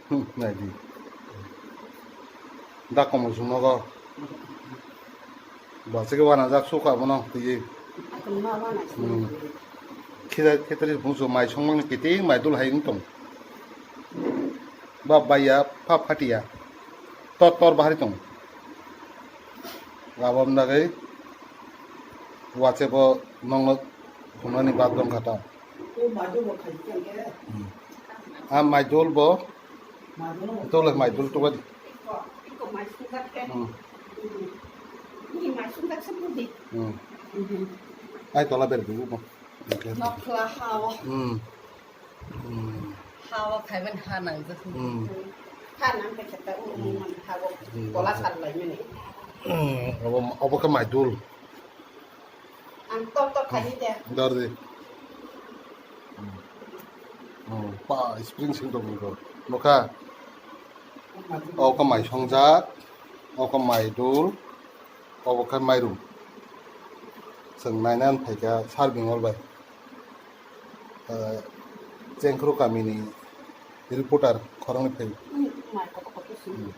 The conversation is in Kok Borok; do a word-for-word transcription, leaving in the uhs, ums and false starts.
Hmm, naidi. Da komo sung nogo. Ba se ke wana jak suka bono twi. Akon ma wana sung. Hmm. Khida khetri bungsu mai songmani kiting mai dul hai wng tong. Ba baiya pha phatiya. Tor tor bahari tong. Abom dagwi wache bo nongno phunani bad dong kha ta. Hmm. A maidul bo. Tole maidul to badi. Hmm. Hmm. Ai tola ber bu bo. Nokla hao. Hmm. Hmm. Hao khaiman ha nangjak. Hmm. Ha nang khe kheta u, hmm, man hao. Hmm. Tola sal lai mene. Hmm. Obo, obo khe maidul. Ang tok tok khai de. Dar de. Hmm. Hmm. Pa spring sing tok tok. Nokha. Oka mai songjak. Oka mai dul. Obo khe mairum. Chwng naina phaikha Sarbingol bai. Ah, Chengkhru kamini reporter khoroknwi phai. Hmm, mai kotor kotor sing. Hmm.